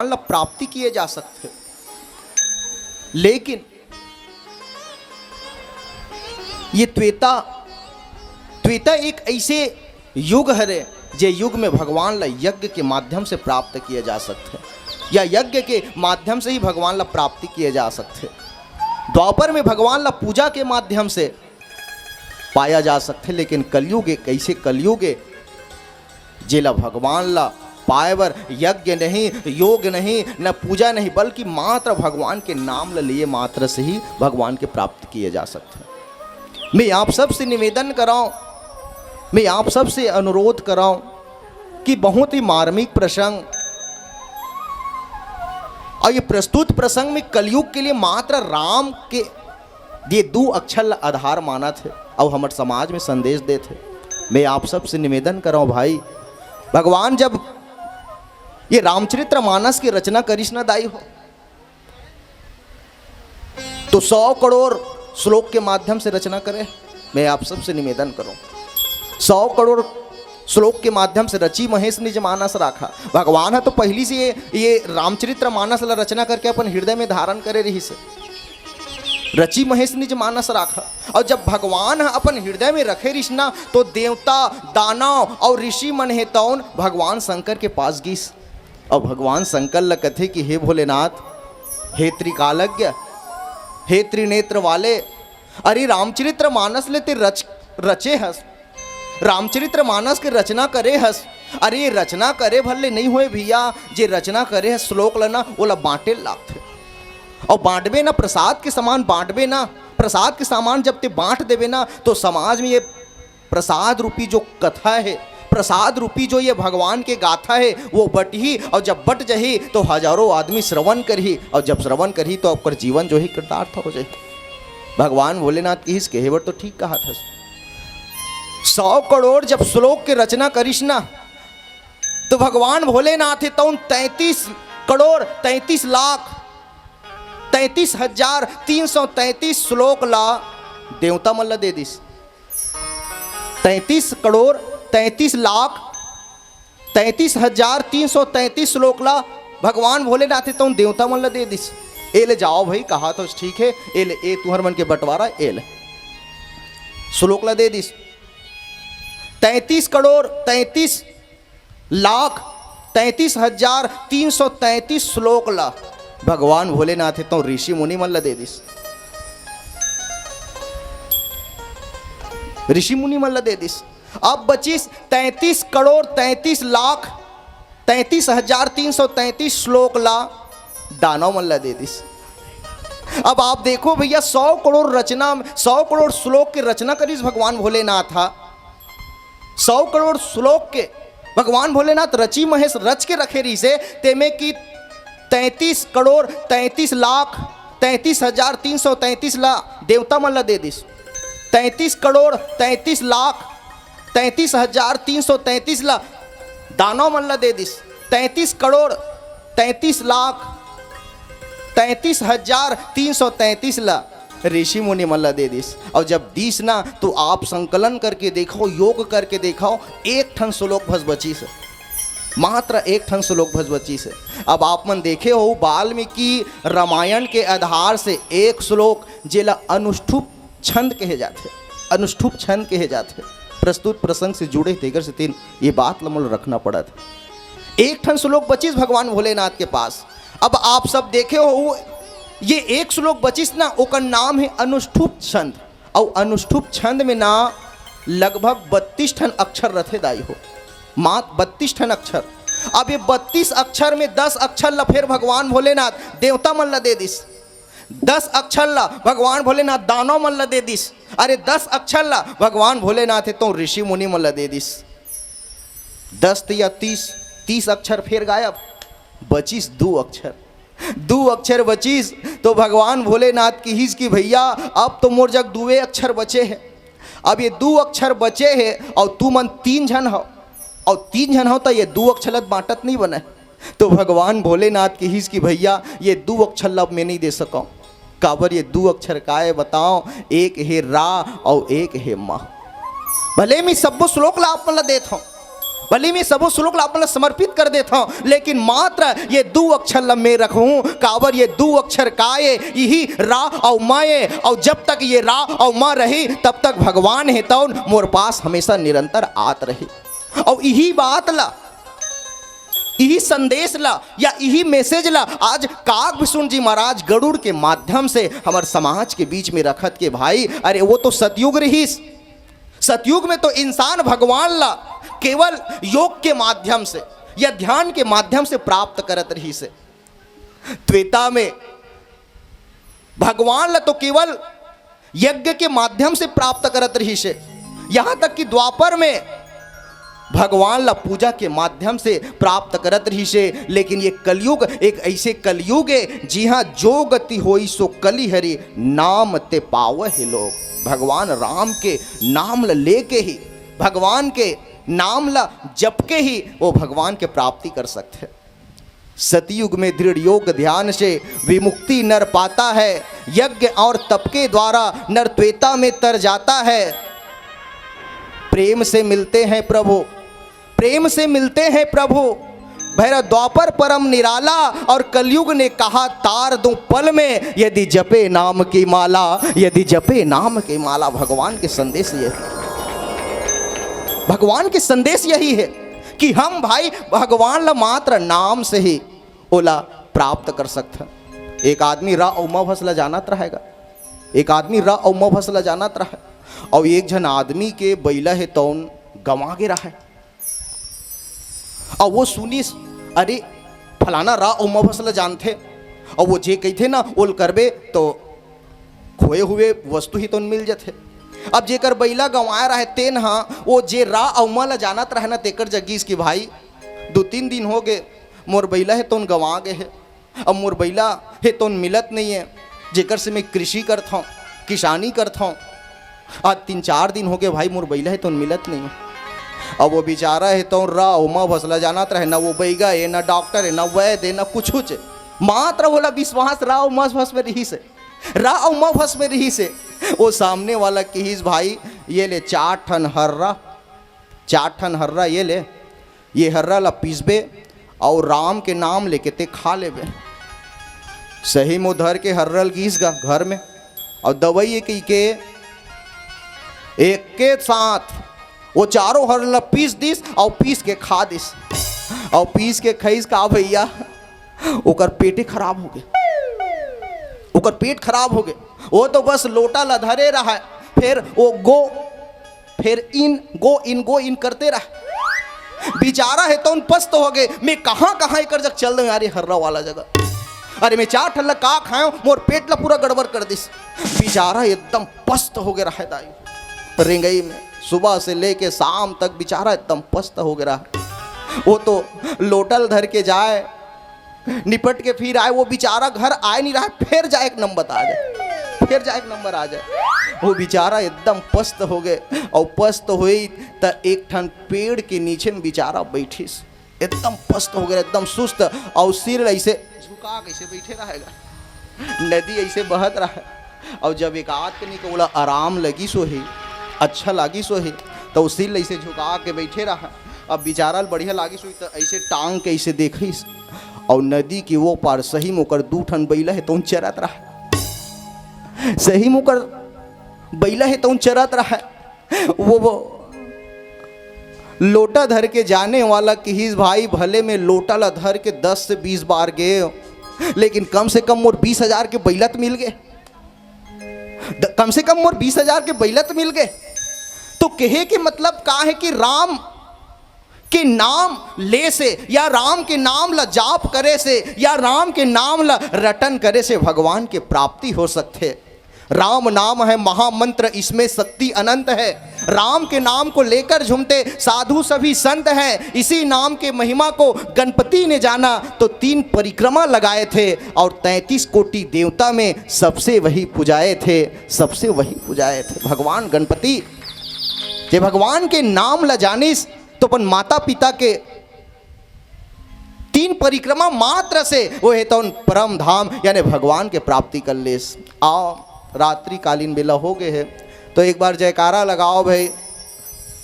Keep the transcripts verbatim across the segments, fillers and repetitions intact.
ला प्राप्ति किए जा सकथे। लेकिन ये त्रेता, त्रेता एक ऐसे युग हरे, जे युग में भगवान ला यज्ञ के माध्यम से प्राप्त किए जा सकथे, या यज्ञ के माध्यम से ही भगवान ला प्राप्ति किए जा सकथे। द्वापर में भगवान ला पूजा के माध्यम से पाया जा सकथे, लेकिन कलयुग ए, कैसे कलयुग ए, जेला भगवान ला पाए बर यज्ञ नहीं, योग नहीं, न पूजा नहीं, बल्कि मात्र भगवान के नाम ला लिए मात्र से ही भगवान के प्राप्त किए जा सकथे। मैं आप सबसे निवेदन कराऊं, मैं आप सबसे अनुरोध कराऊं कि बहुत ही मार्मिक प्रसंग, और ये प्रस्तुत प्रसंग में कलयुग के लिए मात्र राम के ये दू अक्षर ला आधार मानत हे, अउ हमर समाज में संदेश देत हे। मैं आप सबसे निवेदन कराऊं भाई, भगवान जब ये रामचरित्र मानस की रचना करिस ना दाई हो, तो सौ करोड़ श्लोक के माध्यम से रचना करे। मैं आप सबसे निवेदन करूं, सौ करोड़ श्लोक के माध्यम से रची महेश निज मानस राखा। भगवान ह तो पहली से ये, ये रामचरित्र मानस ला रचना करके अपन हृदय में धारण करे रहिस हे। रची महेश निज मानस राखा। और जब भगवान ह अपन हृदय में रखे रिस ना, तो देवता, दानव और ऋषि मन हे तौन भगवान शंकर के पास गिस। और भगवान शंकर ल कथे कि हे भोलेनाथ, हे त्रिकालज्ञ, हे त्रिनेत्र वाले, अरे रामचरित्र मानस ले ते रच, रचे हस, रामचरित्र मानस के रचना करे हस। अरे ये रचना करे भर ले नहीं होए भैया, जे रचना करे हस श्लोक ल ना, ओला बांटे ल लागथे। और बांटबे ना, प्रसाद के समान बांटबे ना, प्रसाद के सामान जब ते बांट देबे ना, तो समाज में ये प्रसाद रूपी जो कथा है, प्रसाद रूपी जो ये भगवान के गाथा है, वो बटही, और जब बट जही तो हजारों आदमी श्रवण करही, और जब श्रवण करही तो ओकर जीवन जो ही कृतार्थ हो जाही। भगवान भोलेनाथ किहिस, कहे बर तो ठीक कहा था। सौ करोड़ जब श्लोक के रचना करिस ना, तो भगवान भोलेनाथ हे तौन तैंतीस करोड़ तैंतीस लाख तैंतीस हजार तीन सौ तैंतीस श्लोक ला देवता मन ला दे दिस। तैंतीस करोड़ तैंतीस लाख तैंतीस हजार तीन सौ तैंतीस श्लोक ला भगवान भोलेनाथ हे तौन देवता मन ला दे दिस। ए ले जाओ भाई, कहा तो ठीक है, ए ले, ए तुहर मन के बंटवारा, ए ले श्लोक ला दे दिस। तैंतीस करोड़ तैंतीस लाख तैंतीस हजार तीन सौ तैंतीस श्लोक ला भगवान भोलेनाथ हे तौन ऋषि मुनि मन ला दे दिस। ऋषि मुनि मन ला दे दिस। अब बचिस तैंतीस करोड़ तैंतीस लाख तैंतीस हजार तीन सौ तैंतीस श्लोक ला दानव मन ला दे दिस। अब आप देखो भैया, सौ करोड़ रचना, सौ करोड़ श्लोक के रचना करिस भगवान भोलेनाथ हा। सौ करोड़ श्लोक के भगवान भोलेनाथ रची महेश रच के रखे रहिस हे, तेमे की तैंतीस करोड़ तैंतीस लाख तैंतीस हजार तीन सौ तैंतीस ला देवता मन ला दे दिस, तैंतीस करोड़ तैंतीस लाख तैंतीस हजार तीन सौ तैंतीस ला दानव मन ला दे दिस, तैंतीस करोड़ तैंतीस लाख तैंतीस हजार तीन सौ तैंतीस ला ऋषि मुनि मन ला दे दिस। और जब दिस ना, तो आप संकलन करके देखो, योग करके देखो, एक ठन श्लोक भस बचिस हे, मात्र एक ठन श्लोक भस बचिस हे। अब आप मन देखे हो, वाल्मीकि रामायण के आधार से एक श्लोक, जेला अनुष्ठुप छंद कहे जाथे, अनुष्ठुप छंद कहे जाथे, प्रस्तुत प्रसंग से जुड़े, तेकर सेती ये बात ल मोला रखना पड़त हे। एक ठन श्लोक बचिस भगवान भोलेनाथ के पास। अब आप सब देखे हो, ये एक श्लोक बचिस ना, ओकर नाम हे अनुष्ठुप छंद। अउ अनुष्ठुप छंद में ना लगभग बत्तीस ठन अक्षर रथे दाई हो, मात्र बत्तीस ठन अक्षर। अब ये बत्तीस अक्षर में दस अक्षर ला फेर भगवान भोलेनाथ देवता मन ला दे दिस, दस अक्षर ला भगवान भोलेनाथ दानव मन ला दे दिस, अरे दस अक्षर ला भगवान भोलेनाथ हे तौन ऋषि मुनि मन ला दे दिस। दस या तीस, तीस अक्षर फेर गायब, बचिस दू अक्षर। दू अक्षर बचिस तो भगवान भोलेनाथ किहिस कि भैया, अब तो मोर जग दुए अक्षर बचे हे। अब ये दू अक्षर बचे हे, अउ तुमन तीन झन हव, अउ तीन झन हव त ये दू अक्षर ल बांटत नहीं बनय। तो भगवान भोलेनाथ किहिस कि भैया, ये दू अक्षर ल अब मैं नहीं दे सकंव। काबर, ये दू अक्षर काय बताओ, एक हे रा अउ एक हे मा। भले मैं सब्बो श्लोक ला आप मन ला देत हंव, भले मैं सबो श्लोक ला अपन ला समर्पित कर देत हंव, लेकिन मात्र ये दू अक्षर ला मैं रखहूं। काबर ये दू अक्षर का ये? इही रा अउ म ये। अउ जब तक ये रा अउ म रही, तब तक भगवान हे तौन मोर पास हमेशा निरंतर आत रही। अउ इही बात ला, इही संदेश ला या इही message ला आज काकभीषुन जी महाराज गरुड़ के माध्यम से हमर समाज के बीच में रखत के भाई, अरे वो तो सतयुग रहिस। सतयुग में तो इंसान भगवान ला केवल योग के माध्यम से या ध्यान के माध्यम से प्राप्त करत रहिस हे। त्रेता में भगवान ला तो केवल यज्ञ के माध्यम से प्राप्त करत रहिस हे। यहाँ तक कि द्वापर में भगवान ला पूजा के माध्यम से प्राप्त करत रहिस हे, लेकिन ये कलयुग एक ऐसे कलयुग हे, जिहाँ जो गति होई सो कलि हरि नाम ते पावै हे लोग। भगवान राम के नाम ला लेके ही, भगवान के नाम ला जप के ही वो भगवान के प्राप्ति कर सकथे। सतयुग में दृढ़ योग ध्यान से विमुक्ति नर पाता है, यज्ञ और तप के द्वारा नर त्रेता में तर जाता है। प्रेम से मिलते हैं प्रभु, प्रेम से मिलते हैं प्रभु। भैरव द्वापर परम निराला, और कलयुग ने कहा तार दूं पल में, यदि जपे नाम की माला, यदि जपे नाम की माला। भगवान के संदेश ये, भगवान के संदेश यही है कि हम भाई भगवान ला मात्र नाम से ही ओला प्राप्त कर सकथन। एक आदमी रा अउ म भस ला जानत रहेगा, एक आदमी रा अउ म भस ला जानत रहे, अउ एक झन आदमी के बइला हे तौन गंवा गे रहे। अउ वो सुनिस, अरे फलाना रा अउ म भस ला जानथे, अउ वो जे कहिथे ना ओल करबे तो खोए हुए वस्तु ही तौन मिल जथे। अब जेकर बइला गंवाए रहे तेन ह वो जे रा अउ म ला जानत रहे ना, तेकर जगीस कि भाई दू तीन दिन हो गे, मोर बइला हे तौन गंवा गे हे, अब मोर बइला हे तौन मिलत नइये, जेकर से मैं कृषि करथौं, किसानी करथौं। आज तीन चार दिन हो गे भाई, मोर बइला हे तौन मिलत नइये। अब वो बिचारा हे तौन रा अउ म भस ला जानत रहे, ना वो बइगा हे, ना डॉक्टर हे, ना वैद हे, ना कुछुच हे। मात्र ओला विश्वास रा अउ म भस में रिहिस हे, रा अउ म भस में रिहिस हे। वो सामने वाला किहिस, भाई ये ले चार ठन हर्रा, चार ठन हर्रा ये ले, ये हर्रा ला पीसबे अउ राम के नाम लेके ते खा लेबे। सही म धर के हर्रा ल गीस गा घर में, अउ दवाई ये कहि के एके साथ वो चारों हर्रा ला पीस दिस अउ पीस के खा दिस। अउ पीस के खइस का भइया, ओकर पेटे खराब हो गे, ओकर पेट खराब हो गे। वो तो बस लोटा ला धरे रहा, फिर वो गो फिर in go in go in करते रह। बिचारा हे तौन पस्त हो गे, मैं कहाँ कहाँ एकर जग चल देंव यार, ये हर्रा वाला जगह। अरे मैं चार ठन ला का खाएंव, मोर पेट ला पूरा गड़बड़ कर दिस। बिचारा एकदम पस्त हो गे रहे दाई, रेंगई में सुबह से लेके शाम तक बिचारा एकदम पस्त हो गे रहे। वो तो लोटा ल धर के जाए, निपट के फिर आए, वो बिचारा घर आए नहीं रहा, फिर जाए एक नंबर आ जाए, फिर जाए एक नंबर आ जाए। वो बिचारा एकदम पस्त हो गे, अउ पस्त होई त एक ठन पेड़ के नीचे में बिचारा बैठिस, एकदम पस्त हो गे, एकदम सुस्त, अउ सिर ऐसे झुका के ऐसे बैठे रहेगा। नदी ऐसे बहत रहा, अउ जब एक आध कनी के ओला आराम लगिस होही, अच्छा लागिस होही, त वो सिर ऐसे झुका के बैठे रहा। अब बिचारा ल बढ़िया लागिस होही, त ऐसे टांग के ऐसे देखिस, अउ नदी के वो पार सही म ओकर दू ठन बइला हे, तउन चरत रहा। सही म ओकर बइला हे, तउन चरत रहा। वो, वो लोटा धर के जाने वाला किहिस, भाई, भले मैं लोटा ला धर के दस से बीस बार गे, लेकिन कम से कम मोर बीस हजार के बइला त मिल गे। द-, कम से कम मोर बीस हजार के बइला त मिल गे। तो कहे के मतलब का हे कि राम के नाम ले से या राम के नाम ला जाप करे से या राम के नाम ला रटन करे से भगवान के प्राप्ति हो सकथे। राम नाम है महामंत्र, इसमें शक्ति अनंत है। राम के नाम को लेकर झूमते साधु सभी संत हैं। इसी नाम के महिमा को गणपति ने जाना तो तीन परिक्रमा लगाए थे और तैंतीस कोटि देवता में सबसे वही पुजाए थे, सबसे वही पुजाए थे। भगवान गणपति जे भगवान के नाम ला जानिस तो अपन माता पिता के तीन परिक्रमा मात्र से वो हे तौन परम धाम यानी भगवान के प्राप्ति कर लेस। आओ, रात्रि कालीन बेला हो गए है, तो एक बार जयकारा लगाओ भाई,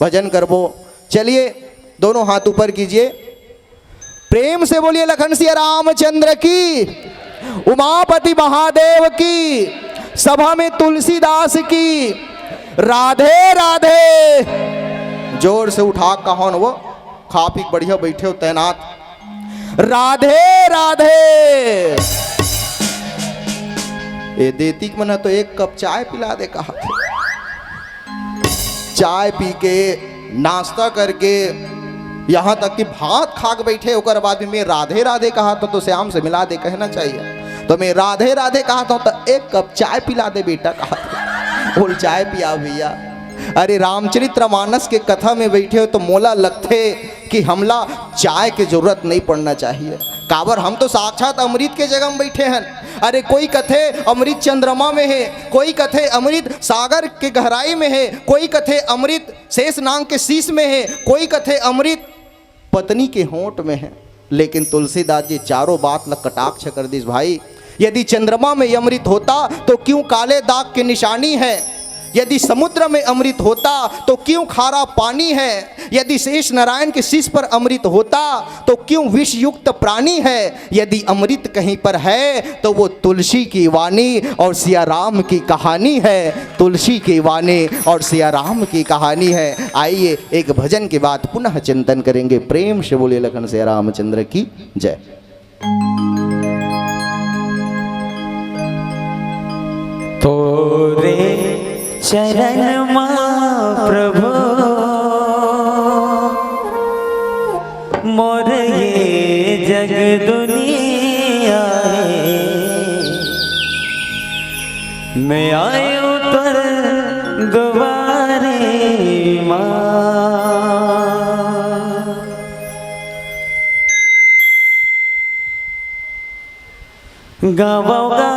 भजन करबो। चलिए, दोनों हाथ ऊपर कीजिए, प्रेम से बोलिए लखन सिया रामचंद्र की, उमापति महादेव की, सभा में तुलसीदास की। राधे राधे। जोर से उठा कहो न वो, खा पी के बढ़िया बैठे हो तैनात। राधे राधे। ए देतिक मन तो एक कप चाय पिला दे कहा थे। चाय पी के, नाश्ता करके, यहाँ तक कि भात खा के बैठे, ओकर बाद में मैं राधे राधे कहा तो, तो श्याम से मिला दे कहना चाहिए। तो मैं राधे राधे कहा था तो एक कप चाय पिला दे बेटा कहा था। बोल चाय पिया भैया। अरे रामचरित्र मानस के कथा में बैठे हो तो मोला लगथे कि हमला चाय के जरूरत नहीं पड़ना चाहिए। काबर हम तो साक्षात अमृत के जगह में बैठे हैं। अरे कोई कथे अमृत चंद्रमा में है, कोई कथे अमृत सागर के गहराई में है, कोई कथे अमृत शेष नांग के शीश में है, कोई कथे अमृत पत्नी के होंठ में है। लेकिन तुलसीदास जी चारों बात ल कटाक्ष कर दिस भाई। यदि चंद्रमा में अमृत होता तो क्यों काले दाग की निशानी है? यदि समुद्र में अमृत होता तो क्यों खारा पानी है? यदि शेष नारायण के शीश पर अमृत होता तो क्यों विष युक्त प्राणी है? यदि अमृत कहीं पर है तो वो तुलसी की वाणी और सिया राम की कहानी है। तुलसी की वाणी और सिया राम की कहानी है। आइए एक भजन के बाद पुनः चिंतन करेंगे। प्रेम से बोलिए लखन सिया रामचंद्र की जय। तोरे चरण मा प्रभु मोर ये जग दुनिया है। मैं आयो तोर दुआरे मा। गावो गा